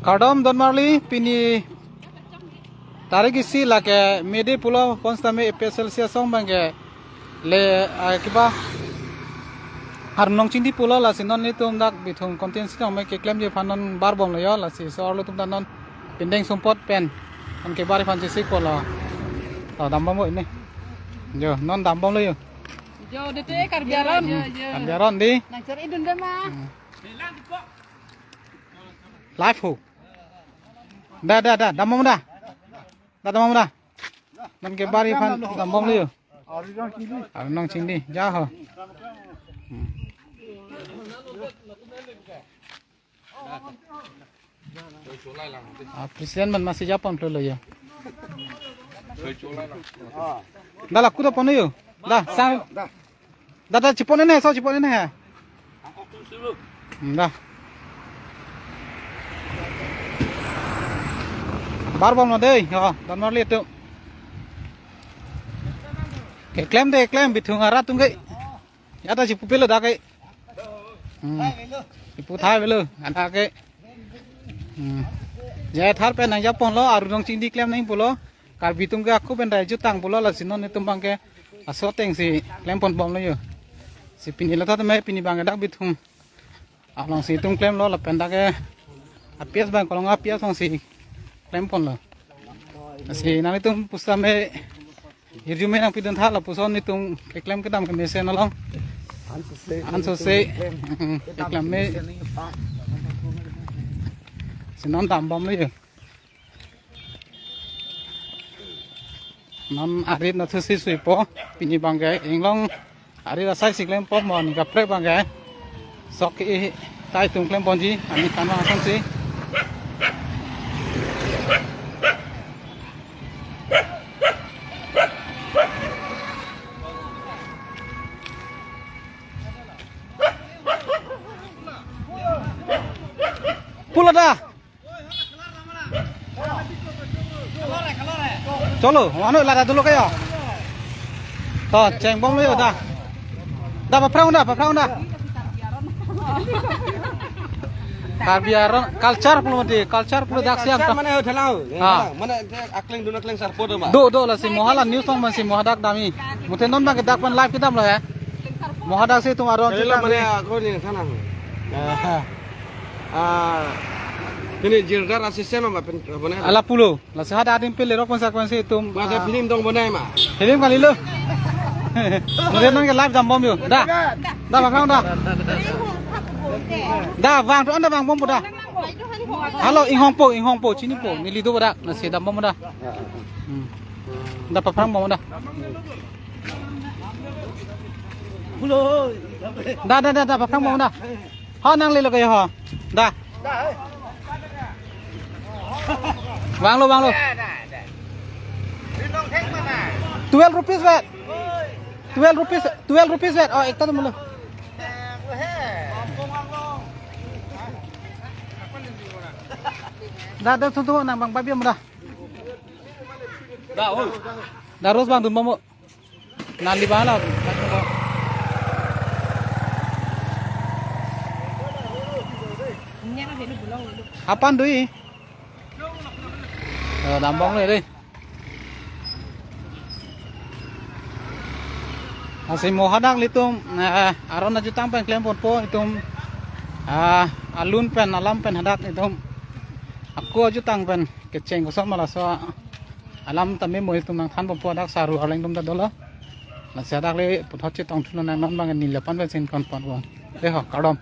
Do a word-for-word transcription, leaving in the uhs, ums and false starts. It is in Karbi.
Kardom Donmarli, pini tarik isi lake May Day pulo, konsitame A P H L C asong abangke le, ah, kiba arnong chingdi pulo, lasi non netum dak Bithung constituency along me keklemji aphan non barbomlo yo, lasi so arlo atum ta non pindeng sumpot pen non kebari aphan chesik pulo. To dambomlo ini. Jo, non dambomlo yo. Jo, dete Karbi Aron. Hmm, jo, jo. Karbi Aron dei. Nang cari idun deh, Ma. Hmm. Live ho. Da, da, da, dambom da. Da, dambom da. Non kebari aphan dambomlo yo. Arnong chingdi, ja ho. Hmm. Ah, president man masi japon lo yo. Da la kuda pon yo. Da, sang. Da, da, chipon ne, so chipon ne he. Hmm, da. Barbomlo dei, yo, Donmarli atum. Keklem dei, keklem, Bithung arat atum ke. Ya ta chipu pelo dak ke. Hmm. Chipu thai pelo, adak ke. Hmm. Ya thar pen nang japonlo, arnong chingdi klem nang pulo. Karbi atum ke ako pen dai jutang pulo, lasi non netum abangke aso atengsi klempon bomlo yo. Si pini la tame pini abangke dak Bithung alongsi itum klemlo lapen dak ke A P H L C abang kolong A P H L C alongsi klemponlo. Si nanglitum pusitame hirjume nangpidun tha lapuson netum keklem kedam kemesen along. Ansose. Ansose. Keklem. Keklem me. Si non dambomlo yo. Non arit nathusi suipo, pini abangke inglong arit asai si klempo, mo ni kaprek abangke sok i tai atum klemponji, ani kanwa asonsi. Pulo da. Cholo, mane lada dolo kayo. To, chengbomlo yo da. Da, paphrang da, paphrang da. Karbi Aron culture pulo mati, culture pulo dak siam. Culture ta. Mane hotel au. Ha. Mane akleng dun akleng sarpo do ma. Do, do, lasi mo hala news tong man si mo hadak dam-i. Mute non abangke dak pen live kedamlo ya. Mo hadak si itum aron. Hello, mane ako ni sana. Ah. Ah, ini jirga asisten apa pen, apa nih? Ala pulo. Lasi hadak adim pele rok konsekuensi itum. Masa film dong bonai ma? Film kalilo. Kemudian nang ke live dambom yo. Da. Da, bang, da. Da, bang, tuh anda bang, bom da. Halo, inghongpo, inghongpo, chinipo. Neli do da. Lasi dambom da. Hmm. Da, paphrang bom da. Da, da, da, da, paphrang bom da. Ha, nanglelo kayo ha. Da. Vanglo, vanglo. Twelve rupees vet. Twelve rupees, twelve rupees vet. Oh, ekta tumlo. Da, da, tutu nang bang babi mo da. Da, oh. Da, Rose bang dun mo. Nali bala. Apan dui. Eh, dambomlo dei. Lasi mo hadak ilitum, eh, aron ajutang pen klemponpo itum, eh, alun pen alam pen hadak itum. Ako ajutang pen kecheng koson ma laso alam tame mo itum nangthanponpo, hadak saru arleng atum ta dolo. Lasi hadak le puthot chetongthulo, nang non abang neli aphan pensi konthan ponpo. Dei ho, kardom.